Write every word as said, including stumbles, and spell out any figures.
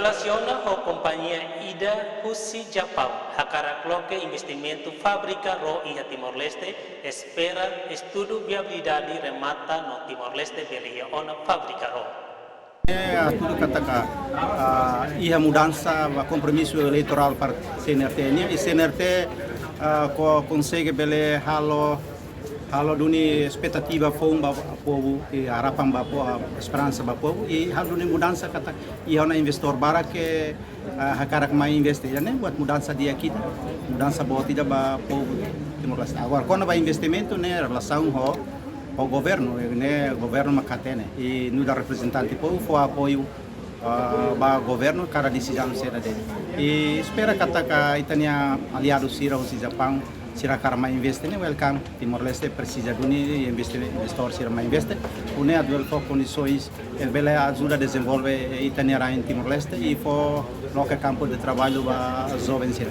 Relasiona ho kompañia ida husi Japaun hakarak loke investimentu fábrika ró iha Timor-Leste, espera estudu viabilidade remata no Timor-Leste bele iha ona fábrika ró. Ne'e hatudu katak, ah, iha mudansa ba kompromisu eleitorál para C N R T nian, i C N R T, ah, ko-, konsege bele halo, halo duni espetativa foun ba povu, i harapan ba po-, esperansa ba povu, i halo duni mudansa katak iha ona investór barak ke, ah, hakarak mai investe. Ida-ne'e buat mudansa di'ak ida, mudansa boot ida ba povu Timor-Leste. Agora, kona-ba investimentu ne'e relasaun ho, ho governu, ne'e governu mak hatene. I nu'udar reprezentante povu fó apoiu, ah, ba governu kada desizaun sira de'it. I espera katak ita-nia aliadu sira husi Japaun, sira hakarak mai investe ne'e welcome. Timor-Leste presiza duni investe, investór sira mai investe. Nune'e atu bele fó kondisoens, eh, bele ajuda dezenvolve, eh, ita-nia rain Timor-Leste i fó loke kampu de traballu ba joven sira.